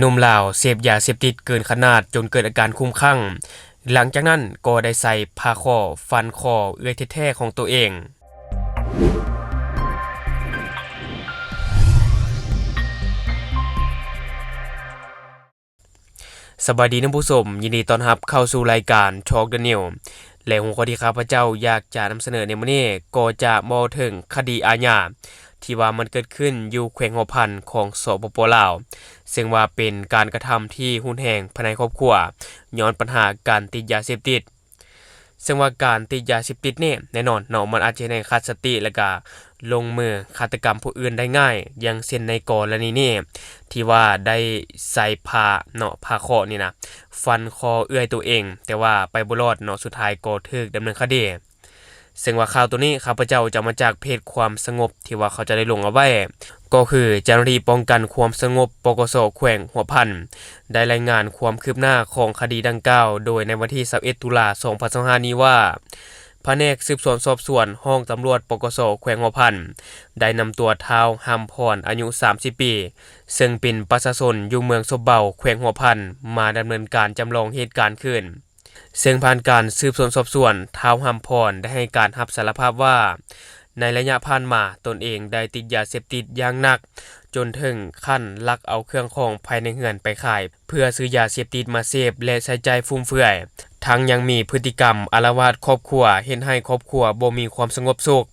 ໜຸ່ມລາວເສບຢາເສບຕິດເກີນຂະໜາດຈົນເກີດອາການຄຸ້ມຄັ້ງ, ຫຼັງຈາກນັ້ນກໍໄດ້ໃຊ້ຜ້າຄໍ້ຟັນຄໍເອື້ອຍແທ້ໆຂອງໂຕເອງ. ສະບາຍດີທ່ານຜູ້ຊົມ, ຍິນດີຕ້ອນຮັບເຂົ້າສູ່ລາຍການ Talk the News ແລະ ຫົວຂໍ້ທີ່ຂ້າພະເຈົ້າຢາກຈະນຳສະເໜີໃນມື້ນີ້ ກໍຈະເວົ້າເຖິງຄະດີອາຍາ ທີ່ວ່າມັນເກີດຂຶ້ນຢູ່ແຂວງຫົວພັນຂອງ ສປປ ລາວ, ເຊິ່ງວ່າເປັນການກະທຳທີ່ຮຸນແຮງພາຍໃນຄອບຄົວ ຍ້ອນບັນຫາການຕິດຢາເສບຕິດ. ເຊິ່ງວ່າການຕິດຢາເສບຕິດນີ້ ແນ່ນອນເນາະ ມັນອາດຈະເຮັດໃຫ້ຂາດສະຕິ ແລະກະລົງມືຄາດຕະກຳຜູ້ອື່ນໄດ້ງ່າຍ, ຢ່າງເຊັ່ນໃນກໍລະນີນີ້ ທີ່ວ່າໄດ້ໃຊ້ຜ້າເນາະ ຜ້າຄໍ້ນີ້ນະ ຟັນຄໍເອື້ອຍໂຕເອງ, ແຕ່ວ່າໄປບໍ່ລອດເນາະ, ສຸດທ້າຍກໍຖືກດຳເນີນຄະດີ. ເຊິ່ງວ່າຂ່າວໂຕນີ້ ຂ້າພະເຈົ້າຈະເອົາມາຈາກເພຈຄວາມສະຫງົບ ທີ່ວ່າເຂົາເຈົ້າໄດ້ລົງເອົາໄວ້ ກໍຄືເຈົ້າໜ້າທີ່ປ້ອງກັນຄວາມສະຫງົບ ປກສ ແຂວງຫົວພັນ ໄດ້ລາຍງານຄວາມຄືບໜ້າຂອງຄະດີດັ່ງກ່າວ ໂດຍໃນວັນທີຊາວເອັດ ຕຸລາ ສອງພັນຊາວຫ້ານີ້ວ່າ ພະແນກສືບສວນສອບສວນຫ້ອງຕຳຫຼວດ ປກສ ແຂວງຫົວພັນ ໄດ້ນຳຕົວທ້າວ ຫຳພອນ ອາຍຸສາມສິບປີ ເຊິ່ງເປັນປະຊາຊົນຢູ່ເມືອງສົບເບົາ ແຂວງຫົວພັນ ມາດຳເນີນການຈຳລອງເຫດການຄືນ. ເຊິ່ງຜ່ານການສືບສວນສອບສວນ, ທ້າວ ຫຳພອນ ໄດ້ໃຫ້ການຮັບສາລະພາບວ່າ ໃນໄລຍະຜ່ານມາ ຕົນເອງໄດ້ຕິດຢາເສບຕິດຢ່າງໜັກ, ຈົນເຖິງຂັ້ນລັກເອົາເຄື່ອງຂອງພາຍໃນເຮືອນໄປຂາຍ ເພື່ອຊື້ຢາເສບຕິດມາເສບ ແລະ ໃຊ້ຈ່າຍຟຸມເຟືອຍ, ທັງຍັງມີພຶດຕິກຳອາລະວາດຄອບຄົວ, ເຮັດໃຫ້ຄອບຄົວບໍ່ມີຄວາມສະຫງົບສຸກ.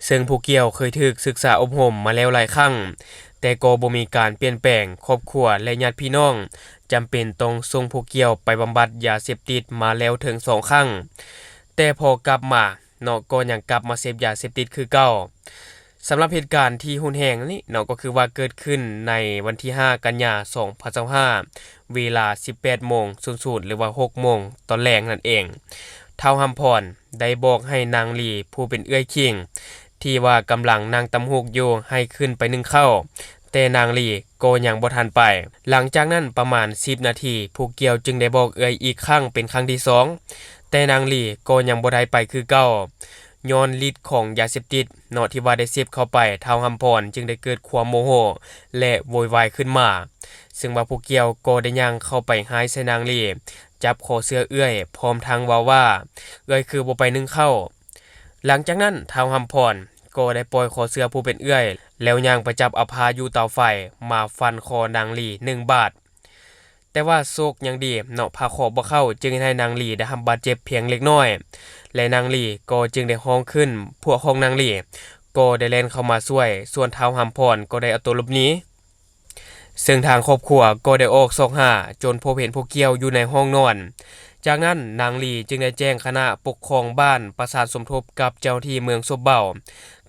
ເຊິ່ງຜູ້ກ່ຽວເຄີຍຖືກສຶກສາອົບຮົມມາແລ້ວຫຼາຍຄັ້ງ, ແຕ່ກໍບໍ່ມີການປ່ຽນແປງ, ຄອບຄົວ ແລະ ຍາດພີ່ນ້ອງ ຈຳເປັນຕ້ອງສົ່ງຜູ້ກ່ຽວໄປບຳບັດຢາເສບຕິດມາແລ້ວເຖິງສອງຄັ້ງ, ແຕ່ພໍກັບມາເນາະ ກໍຍັງກັບມາເສບຢາເສບຕິດຄືເກົ່າ. ສຳລັບເຫດການທີ່ຮຸນແຮງນີ້ເນາະ ກໍຄືວ່າເກີດຂຶ້ນໃນວັນທີຫ້າ ກັນຍາ ສອງພັນຊາວຫ້າ ເວລາ ສິບແປດໂມງສູນສູນ ຫຼືວ່າ ຫົກໂມງຕອນແລງນັ້ນເອງ. ທ້າວ ຫຳພອນ ໄດ້ບອກໃຫ້ນາງລີ ຜູ້ເປັນເອື້ອຍຄີງ ທີ່ວ່າກຳລັງນັ່ງຕຳຫຸກຢູ່ ໃຫ້ຂຶ້ນໄປໜຶ້ງເຂົ້າ, ແຕ່ນາງລີກໍຍັງບໍ່ທັນໄປ. ຫຼັງຈາກນັ້ນປະມານສິບນາທີ, ຜູ້ກ່ຽວຈຶ່ງໄດ້ບອກເອື້ອຍອີກຄັ້ງເປັນຄັ້ງທີສອງ, ແຕ່ນາງລີກໍຍັງບໍ່ໄດ້ໄປຄືເກົ່າ. ຍ້ອນລິດຂອງຢາເສບຕິດເນາະ ທີ່ວ່າໄດ້ເສບເຂົ້າໄປ, ທ້າວ ຫຳພອນ ຈຶ່ງໄດ້ເກີດຄວາມໂມໂຫ ແລະ ໂວຍວາຍຂຶ້ນມາ. ເຊິ່ງວ່າຜູ້ກ່ຽວກໍໄດ້ຍ່າງເຂົ້າໄປຮ້າຍໃສ່ນາງລີ, ຈັບຄໍເສື້ອເອື້ອຍ ພ້ອມທັງເວົ້າວ່າ ເອື້ອຍຄືບໍ່ໄປໜຶ້ງເຂົ້າ. ຫຼັງຈາກນັ້ນ ທ້າວ ຫຳພອນ ກໍໄດ້ປ່ອຍຄໍເສື້ອຜູ້ເປັນເອື້ອຍ ແລ້ວຍ່າງໄປຈັບເອົາຜ້າຢູ່ເຕົາໄຟ ມາຟັນຄໍນາງລີໜຶ່ງບາດ. ແຕ່ວ່າໂຊກຍັງດີເນາະ ຜ້າຄໍ້ບໍ່ເຂົ້າ, ຈຶ່ງເຮັດໃຫ້ນາງລີໄດ້ຮັບບາດເຈັບພຽງເລັກນ້ອຍ ແລະ ນາງລີກໍຈຶ່ງໄດ້ຮ້ອງຂຶ້ນ, ພວກຂອງນາງລີກໍໄດ້ແລ່ນເຂົ້າມາຊ່ວຍ, ສ່ວນທ້າວ ຫຳພອນ ກໍໄດ້ເອົາໂຕຫຼົບໜີ. ເຊິ່ງທາງຄອບຄົວກໍໄດ້ອອກຊອກຫາ ຈົນພົບເຫັນຜູ້ກ່ຽວຢູ່ໃນຫ້ອງນອນ. ຈາກນັ້ນນາງລີຈຶ່ງໄດ້ແຈ້ງຄະນະປົກຄອງບ້ານປະສານສົມທົບກັບເຈົ້າໜ້າທີ່ເມືອງສົບເບົາ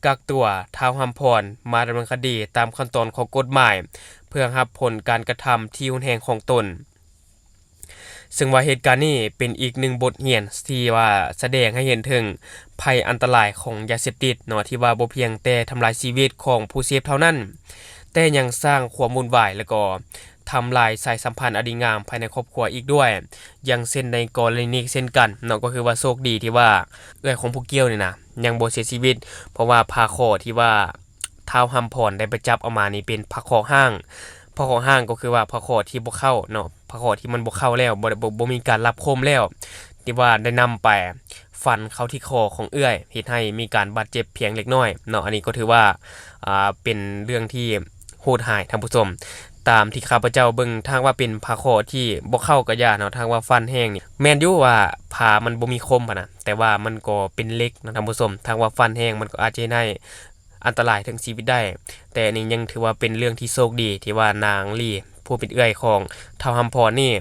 ກັກຕົວທ້າວ ຫຳພອນ ມາດຳເນີນຄະດີຕາມຂັ້ນຕອນຂອງກົດໝາຍ ເພື່ອຮັບຜົນການກະທຳທີ່ຮຸນແຮງຂອງຕົນ. ເຊິ່ງວ່າເຫດການນີ້ເປັນອີກໜຶ່ງບົດຮຽນທີ່ວ່າສະແດງໃຫ້ເຫັນເຖິງໄພອັນຕະລາຍຂອງຢາເສບຕິດເນາະ ທີ່ວ່າບໍ່ພຽງແຕ່ທຳລາຍຊີວິດຂອງຜູ້ເສບເທົ່ານັ້ນ, ແຕ່ຍັງສ້າງຄວາມວຸ່ນວາຍ ແລະ ກໍທຳລາຍສາຍສຳພັນອັນດີງາມພາຍໃນຄອບຄົວອີກດ້ວຍ, ຢ່າງເຊັ່ນໃນກໍລະນີນີ້ເຊັ່ນກັນເນາະ, ກໍຄືວ່າໂຊກດີທີ່ວ່າເອື້ອຍຂອງຜູ້ກ່ຽວນີ້ນະ ຍັງບໍ່ເສຍຊີວິດ, ເພາະວ່າຜ້າຄໍ້ທີ່ວ່າ ທ້າວ ຫຳພອນ ໄດ້ໄປຈັບເອົາມານີ້ເປັນຜ້າຄໍ້ຮ້າງ. ຜ້າຄໍ້ຮ້າງກໍຄືວ່າຜ້າຄໍ້ທີ່ບໍ່ເຂົ້າເນາະ, ຜ້າຄໍ້ທີ່ມັນບໍ່ເຂົ້າແລ້ວ, ບໍ່ ບໍ່ ບໍ່ມີການລັບຄົມແລ້ວ, ທີ່ວ່າໄດ້ນຳໄປຟັນເຂົ້າທີ່ຄໍຂອງເອື້ອຍ, ເຮັດໃຫ້ມີການບາດເຈັບພຽງເລັກນ້ອຍເນາະ. ອັນນີ້ກໍຖືວ່າ ອ່າ ເປັນເລື່ອງທີ່ໂຫດຮ້າຍທ່ານຜູ້ຊົມ. ຕາມທີ່ຂ້າພະເຈົ້າເບິ່ງ, ຖ້າຫາກວ່າເປັນຜ້າຄໍ້ທີ່ບໍ່ເຂົ້າກໍຢ່າເນາະ, ຖ້າຫາກວ່າຟັນແຮງນີ້ ແມ່ນຢູ່ວ່າຜ້າມັນບໍ່ມີຄົມຫັ້ນນະ, ແຕ່ວ່າມັນກໍເປັນເຫຼັກເນາະທ່ານຜູ້ຊົມ, ຖ້າຫາກວ່າຟັນແຮງ ມັນກໍອາດຈະເຮັດໃຫ້ ອັນຕະລາຍເຖິງຊີວິດໄດ້. ແຕ່ອັນນີ້ຍັງຖືວ່າເປັນເລື່ອງທີ່ໂຊກດີ ທີ່ວ່ານາງລີ ຜູ້ເປັນເອື້ອຍຂອງທ້າວຫຳພອນນີ້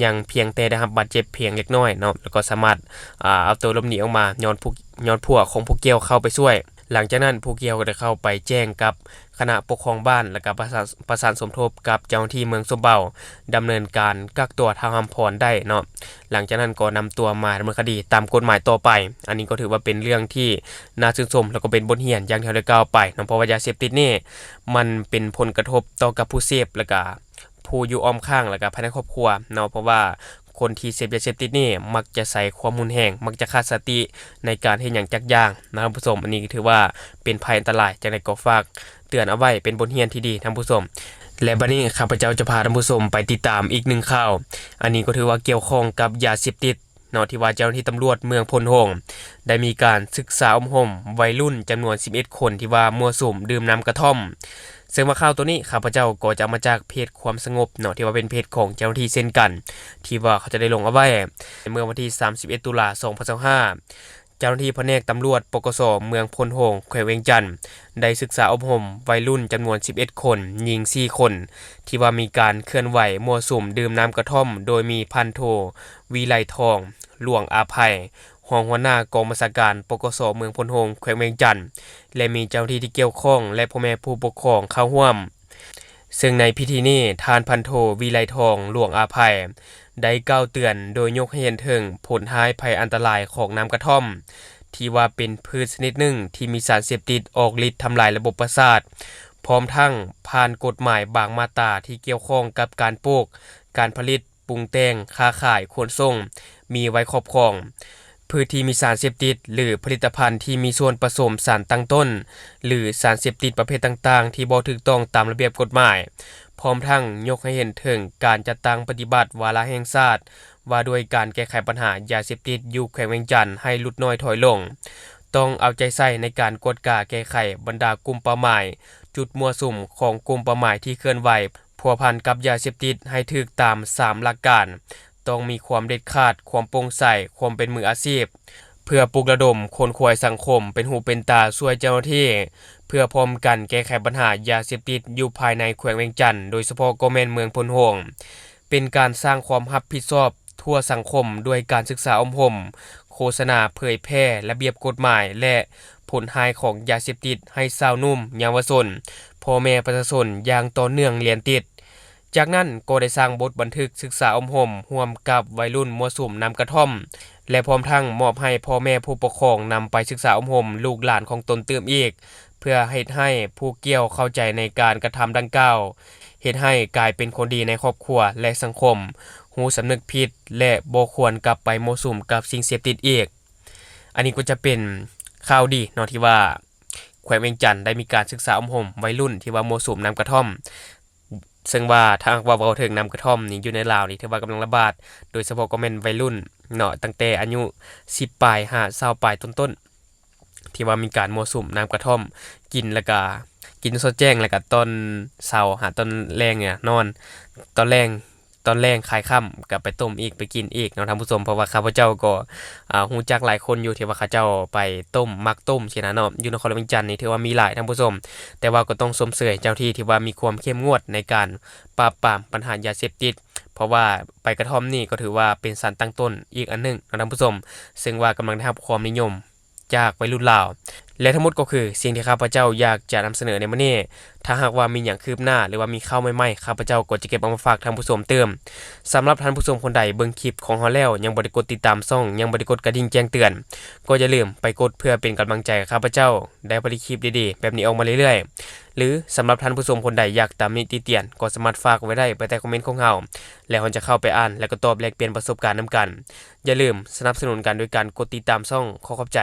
ຍັງພຽງແຕ່ໄດ້ຮັບບາດເຈັບພຽງເລັກນ້ອຍເນາະ, ແລ້ວກໍສາມາດ ອ່າ ເອົາໂຕຫຼົບໜີອອກມາ ຍ້ອນຜູ້ ຍ້ອນພວກຂອງຜູ້ກ່ຽວເຂົ້າໄປຊ່ວຍ. ຫຼັງຈາກນັ້ນຜູ້ກ່ຽວກໍໄດ້ເຂົ້າໄປແຈ້ງກັບຄະນະປົກຄອງບ້ານ ແລ້ວກໍປະສານ ປະສານສົມທົບກັບເຈົ້າໜ້າທີ່ເມືອງສົມເບົາ ດຳເນີນການກັກຕົວທ້າວຫຳພອນໄດ້ເນາະ. ຫຼັງຈາກນັ້ນກໍນຳຕົວມາດຳເນີນຄະດີຕາມກົດໝາຍຕໍ່ໄປ. ອັນນີ້ກໍຖືວ່າເປັນເລື່ອງທີ່ໜ້າຊື່ນຊົມ ແລ້ວກໍເປັນບົດຮຽນຢ່າງທີ່ເຮົາໄດ້ກ່າວໄປເນາະ, ເພາະວ່າຢາເສບຕິດນີ້ມັນເປັນຜົນກະທົບຕໍ່ກັບຜູ້ເສບ ແລ້ວກະຜູ້ຢູ່ອ້ອມຂ້າງ ແລ້ວກະພາຍໃນຄອບຄົວເນາະ, ເພາະວ່າຄົນທີ່ເສບຢາເສບຕິດນີ້ມັກຈະໃຊ້ຄວາມຮຸນແຮງ, ມັກຈະຂາດສະຕິໃນການເຮັດຫຍັງຈັກຢ່າງນະທ່ານຜູ້ຊົມ. ອັນນີ້ຖືວ່າເປັນໄພອັນຕະລາຍ, ຈັ່ງໃດກໍຝາກເຕືອນເອົາໄວ້ເປັນບົດຮຽນທີ່ດີທ່ານຜູ້ຊົມ. ແລະ ບັດນີ້ຂ້າພະເຈົ້າຈະພາທ່ານຜູ້ຊົມໄປຕິດຕາມອີກໜຶ່ງຂ່າວ, ອັນນີ້ກໍຖືວ່າກ່ຽວຂ້ອງກັບຢາເສບຕິດເນາະ ທີ່ວ່າເຈົ້າໜ້າທີ່ຕຳຫຼວດເມືອງໂພນໂຮງ ໄດ້ມີການສຶກສາອົບຮົມໄວລຸ້ນຈຳນວນສິບເອັດຄົນ ທີ່ວ່າມົ້ວສຸມດື່ມນ້ຳກະທ່ອມ. ເຊິ່ງວ່າຂ່າວໂຕນີ້ ຂ້າພະເຈົ້າກໍຈະເອົາມາຈາກເພຈຄວາມສະຫງົບເນາະ ທີ່ວ່າເປັນເພຈຂອງເຈົ້າໜ້າທີ່ເຊັ່ນກັນ ທີ່ວ່າເຂົາຈະໄດ້ລົງເອົາໄວ້ ເມື່ອວັນທີສາມສິບເອັດ ຕຸລາ ສອງພັນຊາວຫ້າ ເຈົ້າໜ້າທີ່ພະແນກຕຳຫຼວດ ປກສ ເມືອງໂພນໂຮງ ແຂວງວຽງຈັນ ໄດ້ສຶກສາອົບຮົມໄວລຸ້ນຈຳນວນສິບເອັດຄົນ, ຍິງສີ່ຄົນ ທີ່ວ່າມີການເຄື່ອນໄຫວມົ້ວສຸມດື່ມນ້ຳກະທ່ອມ ໂດຍມີພັນໂທ ວິໄລທອງ ຫຼວງອາໄພ ຮອງຫົວໜ້າກອງບັນຊາການ ປກສ ເມືອງໂພນໂຮງ ແຂວງວຽງຈັນ ແລະ ມີເຈົ້າໜ້າທີ່ທີ່ກ່ຽວຂ້ອງ ແລະ ພໍ່ແມ່ຜູ້ປົກຄອງເຂົ້າຮ່ວມ. ເຊິ່ງໃນພິທີນີ້ ທ່ານພັນໂທ ວິໄລທອງ ຫຼວງອາໄພ ໄດ້ກ່າວເຕືອນໂດຍຍົກໃຫ້ເຫັນເຖິງຜົນຮ້າຍໄພອັນຕະລາຍຂອງນ້ຳກະທ່ອມ ທີ່ວ່າເປັນພືດຊະນິດໜຶ່ງທີ່ມີສານເສບຕິດອອກລິດທຳລາຍລະບົບປະສາດ, ພ້ອມທັງຜ່ານກົດໝາຍບາງມາດຕາທີ່ກ່ຽວຂ້ອງກັບການປູກ, ການຜະລິດ, ປຸງແຕ່ງ, ຄ້າຂາຍ, ຂົນສົ່ງ, ມີໄວ້ຄອບຄອງ. ພືດທີ່ມີສານເສບຕິດ ຫຼື ຜະລິດຕະພັນທີ່ມີສ່ວນປະສົມສານຕັ້ງຕົ້ນ ຫຼື ສານເສບຕິດປະເພດຕ່າງໆ ທີ່ບໍ່ຖືກຕ້ອງຕາມລະບຽບກົດໝາຍ, ພ້ອມທັງຍົກໃຫ້ເຫັນເຖິງການຈັດຕັ້ງປະຕິບັດວາລະແຫ່ງຊາດ ວ່າດ້ວຍການແກ້ໄຂບັນຫາຢາເສບຕິດຢູ່ແຂວງວຽງຈັນໃຫ້ຫຼຸດນ້ອຍຖອຍລົງ. ຕ້ອງເອົາໃຈໃສ່ໃນການກວດກາແກ້ໄຂບັນດາກຸ່ມເປົ້າໝາຍ, ຈຸດມົ້ວສຸມຂອງກຸ່ມເປົ້າໝາຍທີ່ເຄື່ອນໄຫວ ພົວພັນກັບຢາເສບຕິດໃຫ້ຖືກຕາມສາມຫຼັກການ, ຕ້ອງມີຄວາມເດັດຂາດ, ຄວາມໂປ່ງໃສ, ຄວາມເປັນມືອາຊີບ, ເພື່ອປຸກລະດົມຂົນຂວາຍສັງຄົມເປັນຫູເປັນຕາຊ່ວຍເຈົ້າໜ້າທີ່ ເພື່ອພ້ອມກັນແກ້ໄຂບັນຫາຢາເສບຕິດຢູ່ພາຍໃນແຂວງວຽງຈັນ, ໂດຍສະເພາະກໍແມ່ນເມືອງໂພນໂຮງ, ເປັນການສ້າງຄວາມຮັບຜິດຊອບທົ່ວສັງຄົມ ດ້ວຍການສຶກສາອົບຮົມ, ໂຄສະນາເຜີຍແຜ່ລະບຽບກົດໝາຍ ແລະ ຜົນຮ້າຍຂອງຢາເສບຕິດໃຫ້ຊາວໜຸ່ມ, ເຍົາວະຊົນ, ພໍ່ແມ່ປະຊາຊົນຢ່າງຕໍ່ເນື່ອງລຽນຕິດ. ຈາກນັ້ນກໍໄດ້ສ້າງບົດບັນທຶກສຶກສາອົບຮົມຮ່ວມກັບໄວລຸ້ນມົ້ວສຸມນ້ຳກະທ່ອມ ແລະ ພ້ອມທັງມອບໃຫ້ພໍ່ແມ່ຜູ້ປົກຄອງນຳໄປສຶກສາອົບຮົມລູກຫຼານຂອງຕົນຕື່ມອີກ, ເພື່ອເຮັດໃຫ້ຜູ້ກ່ຽວເຂົ້າໃຈໃນການກະທຳດັ່ງກ່າວ, ເຮັດໃຫ້ກາຍເປັນຄົນດີໃນຄອບຄົວ ແລະ ສັງຄົມ, ຮູ້ສຳນຶກຜິດ ແລະ ບໍ່ຄວນກັບໄປມົ້ວສຸມກັບສິ່ງເສບຕິດອີກ. ອັນນີ້ກໍຈະເປັນຂ່າວດີເນາະ ທີ່ວ່າແຂວງວຽງຈັນໄດ້ມີການສຶກສາອົບຮົມໄວລຸ້ນທີ່ວ່າມົ້ວສຸມນ້ຳກະທ່ອມ. ເຊິ່ງວ່າຖ້າຫາກວ່າເວົ້າເຖິງນ້ຳກະທ່ອມນີ້ ຢູ່ໃນລາວນີ້ຖືວ່າກຳລັງລະບາດ, ໂດຍສະເພາະກໍແມ່ນໄວລຸ້ນເນາະ ຕັ້ງແຕ່ອາຍຸສິບປາຍຫາຊາວປາຍຕົ້ນໆ ທີ່ວ່າມີການມົ້ວສຸມນ້ຳກະທ່ອມ ກິນແລ້ວກະ ກິນຕອນເຊົ້າແຈ້ງ ແລ້ວກະຕອນເຊົ້າຫາຕອນແລງນີ້ນອນ, ຕອນແລງ ຕອນແລງຄາຍຄ່ຳກໍໄປຕົ້ມອີກ ໄປກິນອີກເນາະທ່ານຜູ້ຊົມ. ເພາະວ່າຂ້າພະເຈົ້າກໍ ອ່າ ຮູ້ຈັກຫຼາຍຄົນຢູ່ທີ່ວ່າເຂົາເຈົ້າໄປຕົ້ມ ມັກຕົ້ມຊີ້ນະເນາະ. ຢູ່ນະຄອນຫຼວງວຽງຈັນນີ້ຖືວ່າມີຫຼາຍທ່ານຜູ້ຊົມ, ແຕ່ວ່າກໍຕ້ອງຊົມເຊີຍເຈົ້າທີ່ທີ່ວ່າມີຄວາມເຂັ້ມງວດໃນການປາບປາມບັນຫາຢາເສບຕິດ, ເພາະວ່າໃບກະທ່ອມນີ້ກໍຖືວ່າເປັນສານຕັ້ງຕົ້ນອີກອັນໜຶ່ງເນາະທ່ານຜູ້ຊົມ, ເຊິ່ງວ່າກຳລັງໄດ້ຮັບຄວາມນິຍົມ ຈາກໄວລຸ້ນລາວ. ແລະ ທັງໝົດກໍຄືສິ່ງທີ່ຂ້າພະເຈົ້າຢາກຈະນຳສະເໜີໃນມື້ນີ້. ຖ້າຫາກວ່າມີຫຍັງຄືບໜ້າ ຫຼືວ່າມີຂ່າວໃໝ່ໆ ຂ້າພະເຈົ້າກໍຈະເກັບເອົາມາຝາກທ່ານຜູ້ຊົມຕື່ມ. ສຳລັບທ່ານຜູ້ຊົມຄົນໃດເບິ່ງຄລິບຂອງເຮົາແລ້ວ ຍັງບໍ່ໄດ້ກົດຕິດຕາມຊ່ອງ, ຍັງບໍ່ໄດ້ກົດກະດິ່ງແຈ້ງເຕືອນ, ກໍຢ່າລືມໄປກົດເພື່ອເປັນກຳລັງໃຈໃຫ້ຂ້າພະເຈົ້າໄດ້ຜະລິດຄລິບດີໆແບບນີ້ອອກມາເລື້ອຍໆ. ຫຼື ສຳລັບທ່ານຜູ້ຊົມຄົນໃດຢາກຕຳໜິຕິຕຽນ ກໍສາມາດຝາກໄວ້ໄດ້ພາຍໃຕ້ຄອມເມັນຂອງເຮົາ ແລ້ວເຮົາຈະເຂົ້າໄປອ່ານ ແລະ ກໍຕອບແລກປ່ຽນປະສົບການນຳກັນ. ຢ່າລືມສະໜັບສະໜູນກັນໂດຍການກົດຕິດຕາມຊ່ອງ. ຂໍຂອບໃຈ.